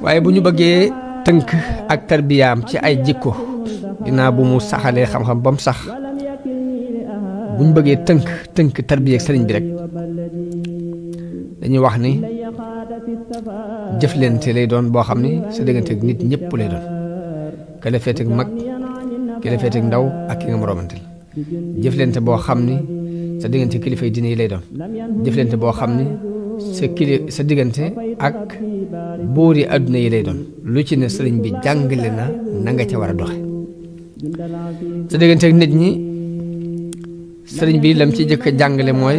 waaye bu ñu bëggee tënk ak tarbiyaam ci ay jikko ginnaaw bu mu saxalee xam-xam ba mu sax bu ñu bëggee tënk tarbiya ak sëriñ bi rek dañuy wax ni jëflante lay doon boo xam ni sa diggante ak nit ñëpp lay doon ka la féete ak mag ki la féete ak ndaw ak ki nga moroomanteel jëflante boo xam ni sa diggante kilifa yi diine yi lay doon jëflante boo xam ni sa diggante ak buur yi àdduna yi lay doon lu ci ne sëriñ bi jàngale na nga ca war a doxe sa diggante ak nit ñi sëriñ bi lam ci jëkk a jàngale mooy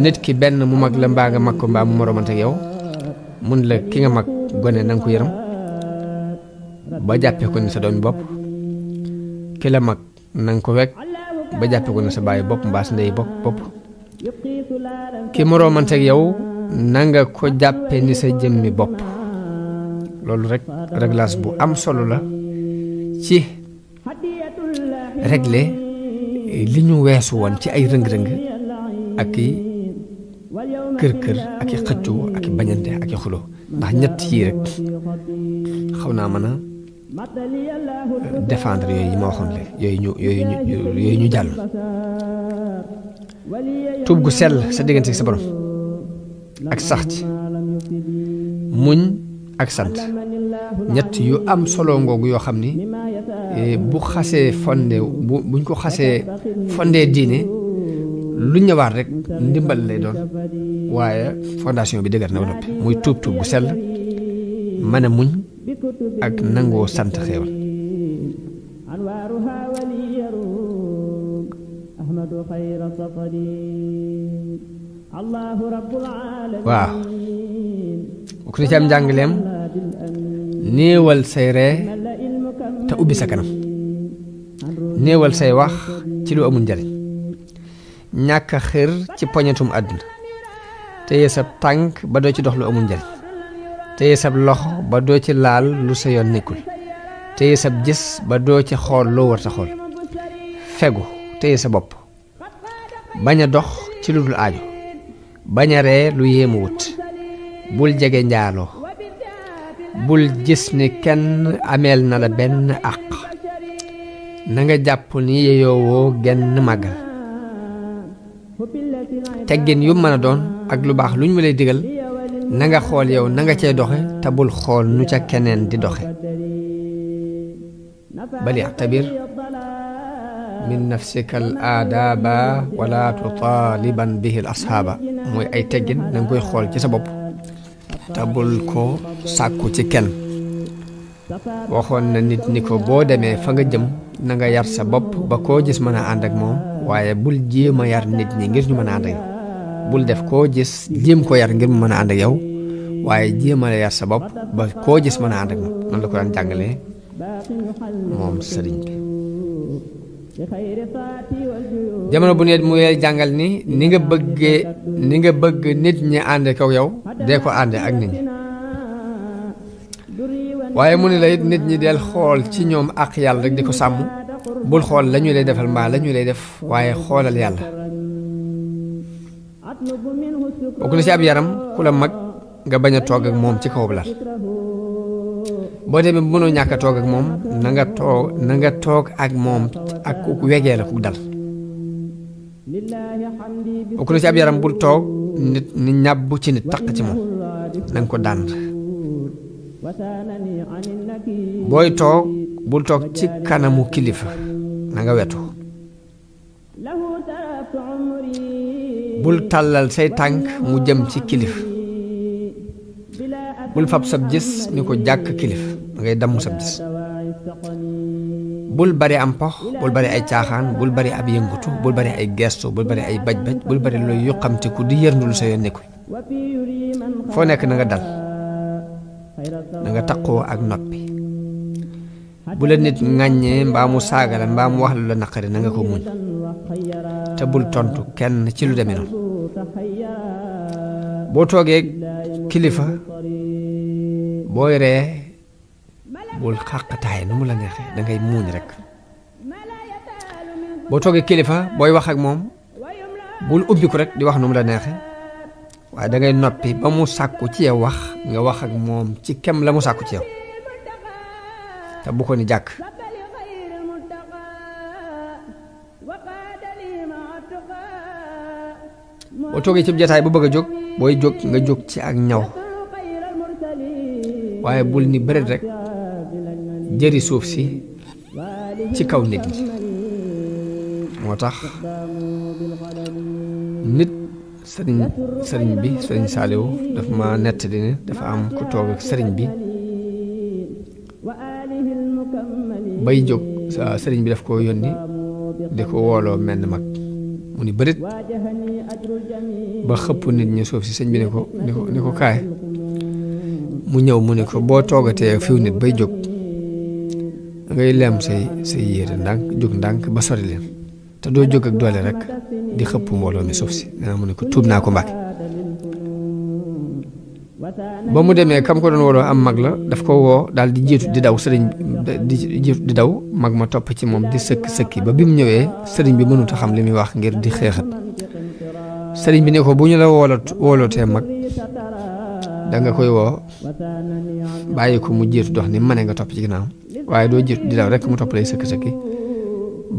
nit ki benn mu mag la mbaa nga mag ko mbaa mu moroomante ak yow mun la ki nga mag gone na nga ko yërëm ba jàppee ko ni sa doomi bopp ki la mag na nga ko wekk ba jàppee ko ni sa bàyyi bopp mbaa sa ndey bopp ki moroomante ak yow na nga ko jàppe ni sa jëmmi bopp loolu rek réglage bu am solo la ci régler li ñu weesu woon ci ay rëng-rëng ak i kër ak i xëccoo ak i bañante ak i xuloo ndax ñett yii rek xaw naa mën a défendre yooyu yi ma waxoon léegi yooyu ñu jàll tuub gu sell sa diggante sa borom ak sax ci muñ ak sant ñett yu am solo ngoogu yoo xam ni bu xasee buñ ko xasee fondee diine lu ñëwaat rek ndimbal lay doon waaye fondation bi dëgër na ba noppi muy tuub gu sell mën a muñ ak nangoo sant xéewal waaw bu ko ci am njàngaleem néewal say ree te ubbi sa kanam néewal say wax ci lu amul njariñ ñàkk a xër ci poñetum àdduna téye sab tànk ba doo ci dox lu amul njariñ téye sab loxo ba doo ci laal lu sa yoon nekkul téye sab gis ba doo ci xool loo war ta xool fegu téye sa bopp bañ a dox ci lu dul aajo bañ a ree lu yéemu wut bul jege njaaloo bul gis ni kenn ameel na la benn àq na nga jàpp ni yeyoowoo genn màggal teggin yu mën a doon ak lu baax lu ñu lay digal na nga xool yow na nga cay doxe te bul xool nu ca keneen di doxe bal i'tabir min nafsika al aadaaba wala tutaaliban bihi al ashaaba mooy ay teggin na nga koy xool ci sa bopp te bul ko sàkku ci kenn waxoon na nit ni ko boo demee fa nga jëm na nga yar sa bopp ba koo gis mën a ànd ak moom waaye bul jéem a yar nit ñi ngir ñu mën a ànd ak yow bul def koo gis jéem ko yar ngir mu mën a ànd ak yow waaye jéem a yar sa bopp ba koo gis mën a ànd ak moom noonu la ko daan jàngalee moom sëriñ bi jamono bu ne mu jàngal ni nga bëgg nit ñi ànd ak yow dee ko ànd ak nit ñi waaye mu ne la it nit ñi del xool ci ñoom ak yàlla rek di ko sàmm bul xool la ñu lay defal mbaa la ñu lay def waaye xoolal yàlla bokk na ci ab yaram ku la mag nga bañ a toog ak moom ci kaw lal boo demee bu mënoo ñàkk a toog ak moom na nga toog ak moom ak ku wegee la ku dal bokk na ci ab yaram bul toog nit ni ñàbbu ci nit taq ci moom na nga ko dànd booy toog bul toog ci kanamu kilifa na nga wetu bul tàllal say tànk mu jëm ci kilifa bul fab sab gis ni ko jàkk kilifa da ngay damm sab gis bul bari am pox bul bari ay caaxaan bul bari ab yëngutu bul bari ay gestu bul bari ay baj-baj bul bari looy yuqamte ku di yërndulu sa yoon nekku foo nekk na nga dal na nga taqoo ak noppi bu la nit ŋàññee mbaa mu saaga la mbaa mu wax lu la naqari na nga ko muñ te bul tontu kenn ci lu demee noonu boo toogee kilifa booy ree bul xàqtaay nu mu la neexee da ngay muuñ rek boo toogee kilifa booy wax ak moom bul ubbi ko rek di wax nu mu la neexe waaye da ngay noppi ba mu sàkku ci yow wax nga wax ak moom ci kem la mu sàkku ci yow te bu ko ni jàkk boo toogee ci jataay bu bëgg a jóg booy jóg nga jóg ci ak ñaw waaye bul ni bëreet rek jëri suuf si ci kaw nit ñi moo tax nit sëriñ bi sëriñ Saaliwu dafa ma nettali ne dafa am ku toog ak sëriñ bi bay jóg sëriñ bi daf ko yónni di ko wooloo menn mag mu ni bërit ba xëpp nit ñi suuf si sëñ bi ni ko kaay mu ñëw mu ne ko boo toogatee fiw nit bay jóg ngay lem say yére ndànk jóg ndànk ba sori leen te doo jóg ak doole rek di xëpp mbooloo mi suuf si nee mu ne ko tuub naa ko Mbàkke ba mu demee kam ko doon wooloo am mag la daf ko woo daal di jiitu di daw sëriñ di jiitu di daw mag ma topp ci moom di sëkki ba bi mu ñëwee sëriñ bi mënut a xam li muy wax ngir di xeexat sëriñ bi ne ko bu ñu la woolootee mag da nga koy woo bàyyi ko mu jiitu dox ni mane nga topp ci ginnaaw waaye doo jiitu di daw rek mu topp lay sëkki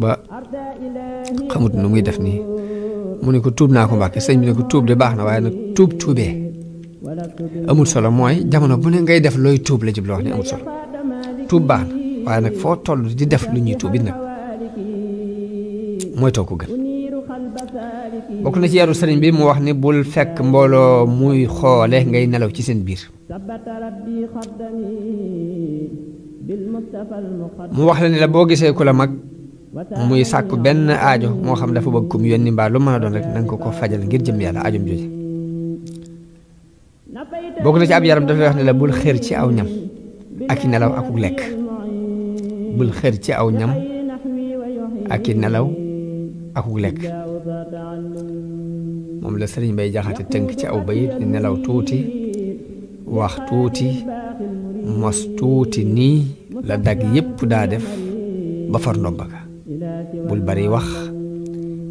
ba xamut nu muy def nii mu ne ko tuub naa ko Mbàkke sëriñ bi ne ko tuub de baax na waaye nag tuubee amul solo mooy jamono bu ne ngay def looy tuub la jublu wax ni amul solo tuub baax na waaye nag foo toll di def lu ñuy tuub it nag mooy taw ko gën bokk na ci yaru sëriñ bi mu wax ni bul fekk mbooloo muy xoole ngay nelaw ci seen biir mu wax la ni la boo gisee ku la mag muy sàkku benn aajo moo xam dafa bëgg kum yónni mbaa lu mën a doon rek na nga ko fajal ngir jëm yàlla aajom jooje bokk na ci ab yaram dafay wax ne la bul xër ci aw ñam ak i nelaw akuk lekk bul xër ci aw ñam ak i nelaw akuk lekk moom la sëriñ Bay Jaxate tënk ci aw bayit ni nelaw tuuti wax tuuti mos tuuti nii la dag yépp daa def ba far ndomba ga bul bari wax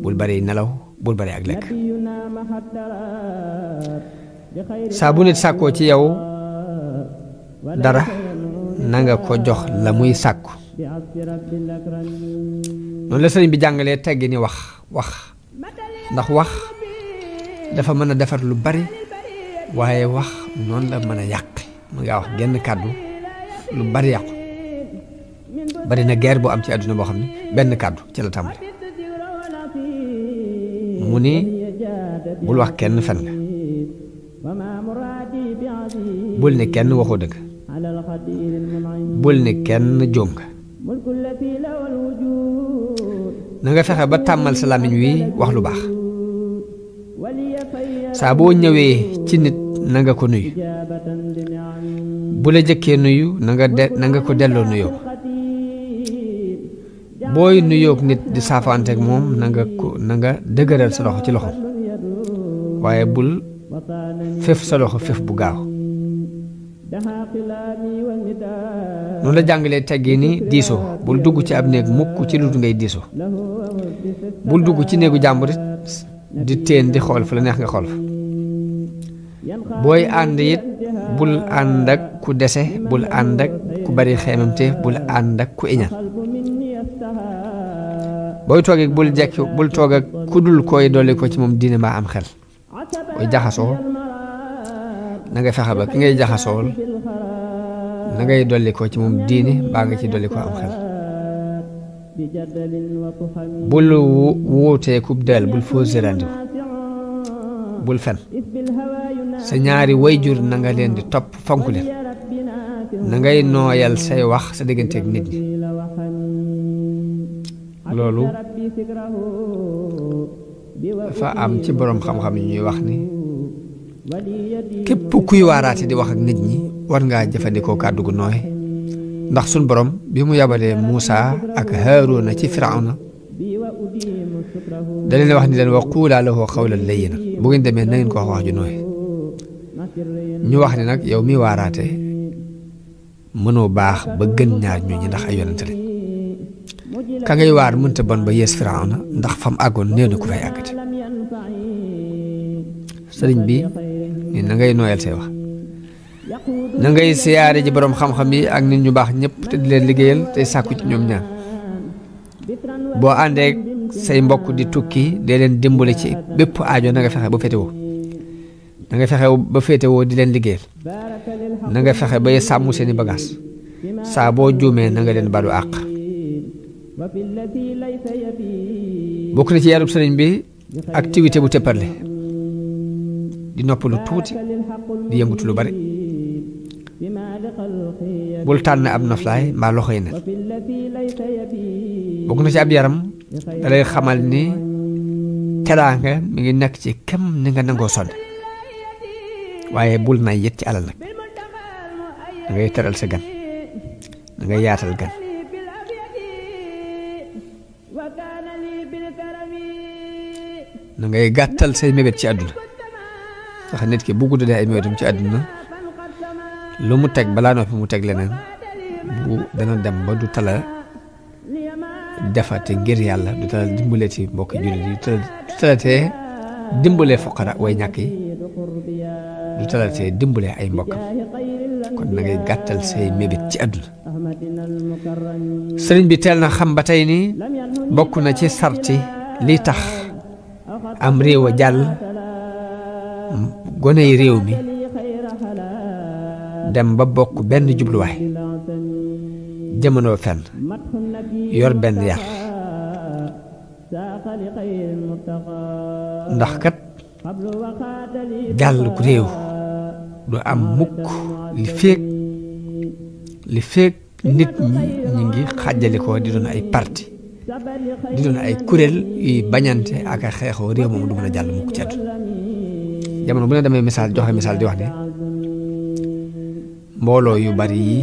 bul bari nelaw bul bari ak lekk saa bu nit sàkkoo ci yow dara na nga ko jox la muy sàkku noonu la sëriñ bi jàngalee teggi ni wax ndax wax dafa mën a defar lu bari waaye wax noonu la mën a yàq mën ngaa wax genn kàddu lu bari yàqu bari na guerre bu am ci àdduna boo xam ne benn kàddu ci la tàmbali mu ni bul wax kenn fen nga bul ne kenn waxoo dëgg bul ne kenn jóom nga na nga fexe ba tàmmal sa làmmiñ wi wax lu baax saa boo ñëwee ci nit na nga ko nuyu bu la jëkkee nuyu na nga ko delloo nuyoo booy nuyoog nit di saafaanteeg moom na nga dëgëral sa loxo ci loxo waaye bul fef sa loxo fef bu gaaw noonu la jàngalee teggee ni diisoo bul dugg ci ab néeg mukk ci lu ngay diisoo bul dugg ci néegu jàmbur di teen di xool fa la neex nga xool fa booy ànd it bul ànd ak ku dese bul ànd ak ku bari xeemamte bul ànd ak ku iñaan booy toog ak bul toog ak ku dul koy dolli ko ci moom diine mbaa am xel booy jaxasoo na nga fexe ba ki ngay jaxasool na ngay dolli ko ci moom diine mbaa nga ci dolli ko am xel bul wuutee kub del bul fausser rendez-vous bul fen sa ñaari wayjur na nga leen di topp fonk leen na ngay nooyal say wax sa digganteeg nit ñi loolu dafa am ci boroom xam-xam yi ñuy wax ni képp kuy waaraate di wax ak nit ñi war ngaa jëfandikoo kàddu gu nooy ndax suñ borom bi mu yabalee Muusa ak Haaruna ci Firawna da leen wax ni leen wa quulaa lahu qawlan layyinan bu ngeen demee na ngeen ko wax ju nooy ñu wax ni nag yow mi waaraate mënoo baax ba gën ñaar ñooñu ndax ay yonente lañ ka ngay waar mënta bon ba yees Firawna ndax fam àggoon néew na ku fay àggati sëriñ bi ni na ngay nooyal say wax na ngay siyaare ji boroom xam-xam yi ak nit ñu baax ñëpp te di leen liggéeyal tey sàkku ci ñoom ñaan boo àndee say mbokk di tukki dee leen dimbale ci bépp aajo na nga fexe ba féetewoo na nga fexe ba féetewoo di leen liggéeyal na nga fexe ba sàmm seeni bagaas saa boo juumee na nga leen balu àq bokk na ci yarub sëriñ bi activité bu tépparle di noppalu tuuti di yëngutu lu bari bul tànn ab noflaay mbaa loxo yi nen bokk na ci ab yaram da lay xamal ni teraanga mi ngi nekk ci kem ni nga nangoo sonn waaye bul nay yët ci alal nag da ngay teral sa gan da ngay yaatal gan da ngay gàttal say mébét ci àdduna ndax nit ki bu guddee ay mébétam ci àdduna lu mu teg balaa noppi mu teg leneen bu dana dem ba du tala defate ngir yàlla du tala dimbalee ci mbokki jullit yi du talatee dimbalee foqara way ñàkk yi du talatee dimbalee ay mbokkam kon na ngay gàttal say mébét ci àdduna sëriñ bi teel na xam ba tey ni bokk na ci sarti li tax am réew a jàll goney réew mi dem ba bokk benn jubluwaay jamono fenn yor benn yar ndax kat jàll ku réew du am mukk li feek nit ñi ngi xàjjali ko di doon ay parti di doon ay kuréel yuy bañante ak a xeexoo réew moom du mën a jàll mukk ci àdduna jamono bu ne damay misaal joxe misaal di wax ne mbooloo yu bari yi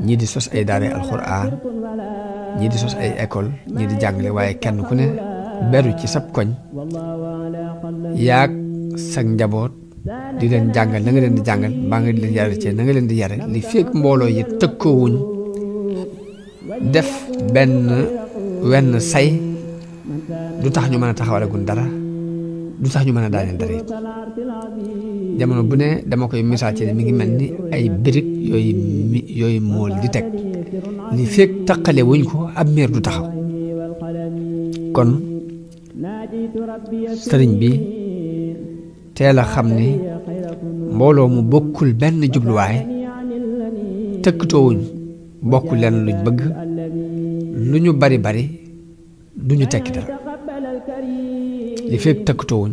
ñii di sos ay daara alxuraan ñii di sos ay école ñii di jàngale waaye kenn ku ne beru ci sab koñ yaag sag njaboot di leen jàngal na nga leen di jàngal mbaa nga di leen yare ci na nga leen di yare li fekk mbooloo yi tëkkoowuñ def wenn say du tax ñu mën a taxawalagun dara du tax ñu mën a daaneel dara it jamono bu ne dama koy misaal ci ne mi ngi mel ni ay birig yooyu mool di teg li fekk taqale wuñ ko ab miir du taxaw kon sëriñ bi teel a xam ni mbooloo mu bokkul benn jubluwaay tëkkatoowuñ bokkul leen luñ bëgg lu ñu bari bari duñu tekki dara li fekk tëkkatoowuñ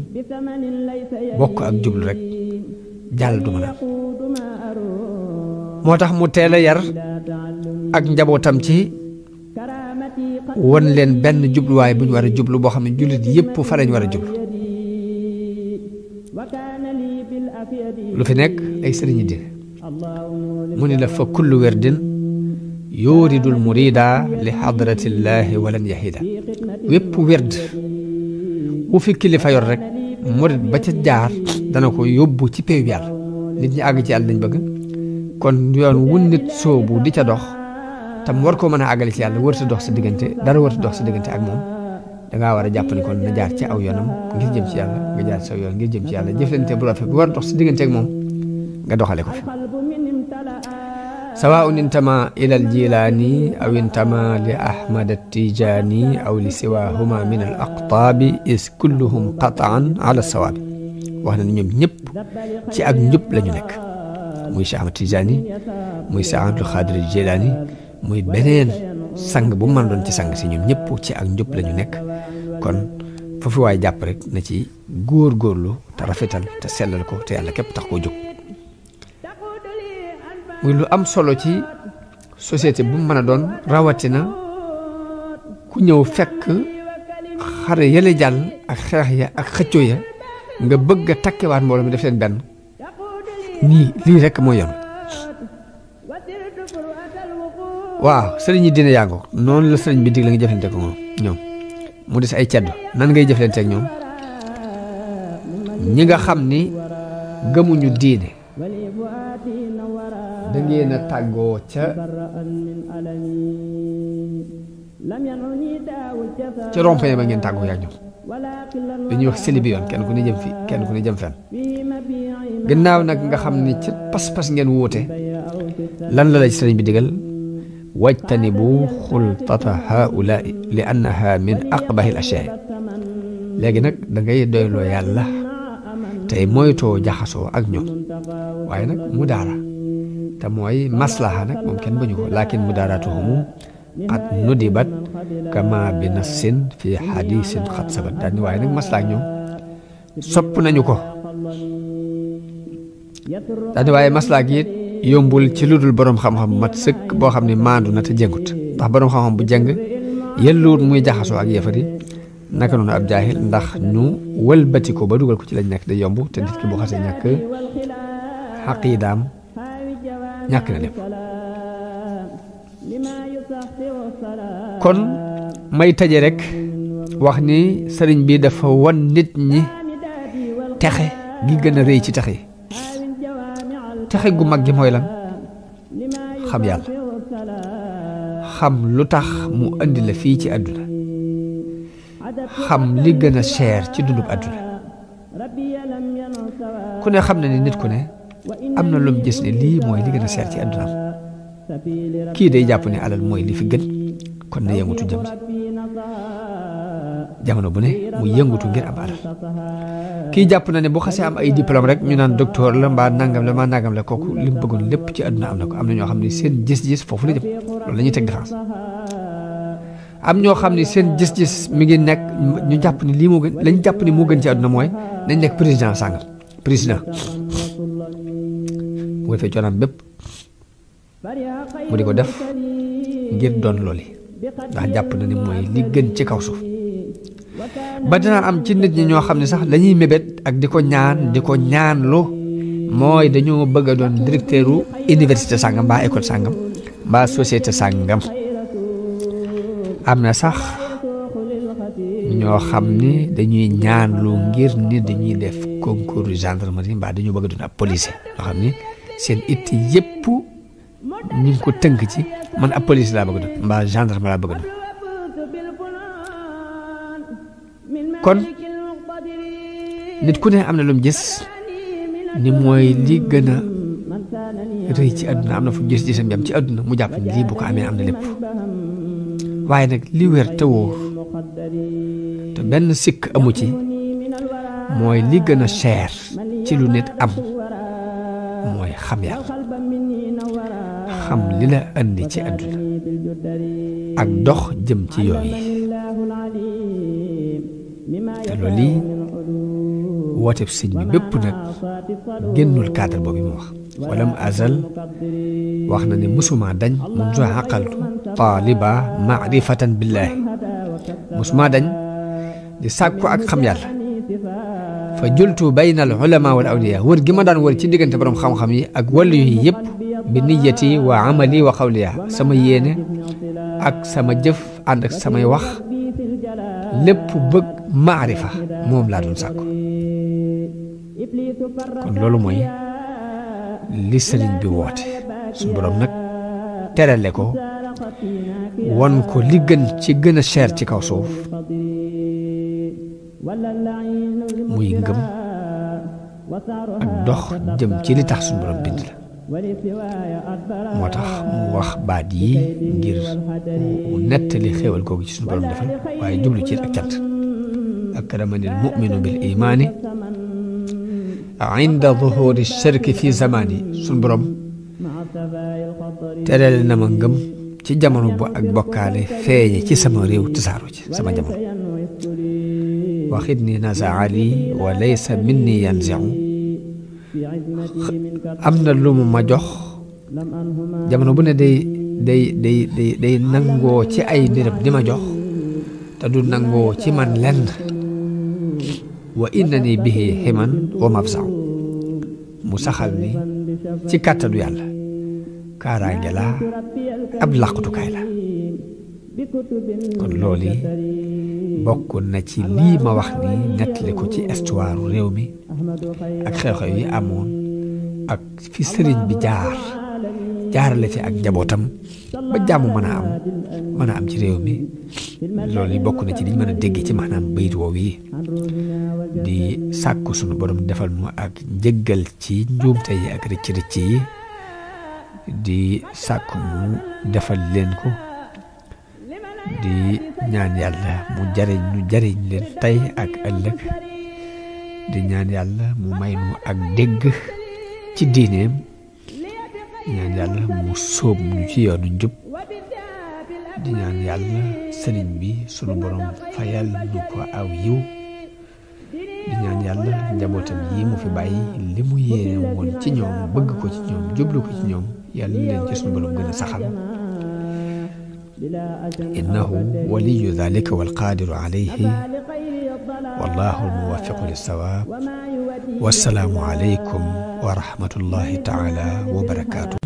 bokk ak jublu rek jàll du mën a moo tax mu teel a yar ak njabootam ci won leen benn jubluwaay bu ñu war a jublu boo xam ne jullit yépp fa lañ war a jublu lu fi nekk ay sëriñi diine mu ni la fa kullu werdin yuridul murida li xadratillaahi walan yahida wépp werd wu fi kilifa yor rek murid ba ca jaar dana ko yóbbu ci péew yàlla nit ñi àgg ci yàlla dañ bëgg kon yoon wu nit soobu di ca dox tam war koo mën a àggale ci yàlla wërta dox sa diggante dara wërta dox sa diggante ak moom dangaa war a jàpp ni kon na jaar ci aw yoonam ngir jëm ci yàlla nga jaar ci aw yoon ngir jëm ci yàlla jëflante bu rafet bu war a dox sa diggante ak moom nga doxale ko fi sawaun intama ila al jilaani aw intama li ahmad attijaani aw li siwahuma min al aqtaabi is kulluhum qataan ala sawaabi wax na ñoom ñëpp ci ak njub la ñu nekk muy Cheikh Ahmad Tijaani muy Cheikh Abdul Xaadir Jilaani muy beneen sang bu mu mën doon ci sang si ñoom ñëpp ci ak njub la ñu nekk kon foofu waay jàpp rek na ci góor-góorlu te rafetal te sellal ko te yàlla képp tax koo jóg muy lu am solo ci société bu mu mën a doon rawatina ku ñëw fekk xare yële jàll ak xeex ya ak xëccoo ya nga bëgg a takkewaat mbooloo mi def leen benn nii lii rek mooy yoon waaw sëriñ yi dina yàngoo noonu la sëriñ bi dig la nga jëflante ko ñoom mu des ay ceddo nan ngay jëflante ak ñoom ñi nga xam ni gëmuñu diine da ngeen a tàggoo ca rond-point ba ngeen tàggoo yaa ñoom dañuy wax sëli bi yoon kenn ku ne jëm fi kenn ku ne jëm fenn gannaaw nag nga xam ni ca pas-pas ngeen wuute lan la ci sëriñ bi digal wajtanibu xultata haulaai li annaha min aqbahi al ashyaa léegi nag da ngay doyloo yàlla tey moytoo jaxasoo ak ñoom waaye nag mu daara te mooy maslaha nag moom kenn bañu ko lakin mu daaratuhumu qad nudibat kama bi nassin fi hadisin xat sabat daal ni waaye nag maslaha ak ñoom sopp nañu ko daal ni waaye maslaha gi it yombul ci lu dul boroom xam-xam mat sëkk boo xam ne maandu na te jëngut ndax boroom xam-xam bu jëng yelluwut muy jaxasoo ak yëfari naka noonu ab jaahil ndax ñu wëlbati ko ba dugal ko ci lañ nekk day yomb te nit ki bu xasee ñàkk xaqiidaam ñàkk na lépp kon may taje rek wax ni sëriñ bi dafa wan nit ñi texe gi gën a rëy ci texe yi texe gu mag gi mooy lan xam yàlla xam lu tax mu andi la fii ci àdduna xam li gën a cher ci dundub àdduna ku ne xam na ni nit ku ne am na lu mu gis ne lii mooy li gën a cher ci àdduna am kii day jàpp ne alal mooy li fi gën kon na yëngutu jëm ci jamono bu ne mu yëngutu ngir am alal kii jàpp na ne bu xasee am ay diplôme rek ñu naan docteur la mbaa nangam la mbaa nangam la kooku li mu bëggoon lépp ci àdduna am na ko am na ñoo xam ne seen gis-gis foofu la jëm loolu la ñuy teg différence am ñoo xam ne seen gis-gis mi ngi nekk ñu jàpp ni lii moo gën lañ jàpp ni moo gën ci àdduna mooy nañ nekk président sàngal président bu ko defee coonaam bépp mu di ko def ngir doon looli ndax jàpp na ni mooy li gën ci kaw suuf ba dina am ci nit ñi ñoo xam ne sax lañuy mébét ak di ko ñaanlu mooy dañoo bëgg a doon directeuru université sàngam mbaa école sàngam mbaa société sàngam am na sax ñoo xam ni dañuy ñaanlu ngir ni dañuy def concours gendarmerie mbaa dañoo bëgg a doon ab policier ñoo xam ni seen itti yépp ñu ngi ko tënk ci man ab police laa bëgg a doon mbaa gendarme laa bëgg a doon kon nit ku ne am na lu mu gis ni mooy li gën a rëy ci àdduna am na fu gis-gisam yam ci àdduna mu jàpp ni lii bu ko amee am na lépp waaye nag li wér te wóor te benn sikk amu ci mooy li gën a cher ci lu nit am mooy xam yàlla xam li la andi ci àdduna ak dox jëm ci yooyu te loolu yi wooteeb sëñ bi bépp nag génnul cadre boobu mu wax walam azal wax na ne musuma dañ mundu aqaltu taaliba maarifatan billaahi musuma dañ di sàkku ak xam yàlla fa jultu bayna al ulama wal awliya wër gi ma daan wër ci diggante borom xam-xam yi ak wàllu yi yëpp bi niyati wa amali wa xawliya sama yéene ak sama jëf ànd ak samay wax lépp bëgg maarifa moom laa doon sàkku kon loolu mooy li sëriñ bi woote suñu borom nag terale ko won ko li gën ci gën a cher ci kaw suuf muy ngëm ak dox jëm ci li tax suñu borom bind la moo tax mu wax baat yi ngir mu nettali xéewal googu ci suñu borom defal waaye jublu ci ak cant akramani al muminu bil imaani inda zuhuri shirki fi zamani suñu borom terale na ma ngëm ci jamono bu ak bokkaale feeñe ci sama réew tasaaru ci sama jamono waxit ni nasaa li wa laysa minni yanziu am na lu mu ma jox jamono bu ne day nangoo ci ay ndirab di ma jox te du nangoo ci man lenn wa innani bihi himan wa mafzau mu saxal ni ci kàttanu yàlla kaaraange la ab làqutukaay la kon loolu yi bokk na ci lii ma wax ni nettali ko ci histoire réew mi ak xew-xew yi amoon ak fi sëriñ bi jaarale fi ak njabootam ba jàmm mën a am ci réew mi loolu yi bokk na ci liñ mën a dégg ci maanaam bayit woow yi di sàkku sunu borom defal nu ak njëggal ci njuumte yi ak rëcc yi di sàkku mu defal leen ko di ñaan yàlla mu jariñ leen tey ak ëllëg di ñaan yàlla mu may nu ak dégg ci diineem ñaan yàlla mu sóob ñu ci yoonu njub di ñaan yàlla sëriñ bi sunu borom fayal nu ko aw yiw di ñaan yàlla njabootam yi mu fi bàyyi li mu yéene woon ci ñoom bëgg ko ci ñoom jublu ko ci ñoom yàlla leen ci sunu borom gën a saxal innahu waliyu dhalika walqadiru alayhi wallahu almuwaffiqu lissawaab wassalaamu alaykum wa rahmatullahi taala wa barakaatuh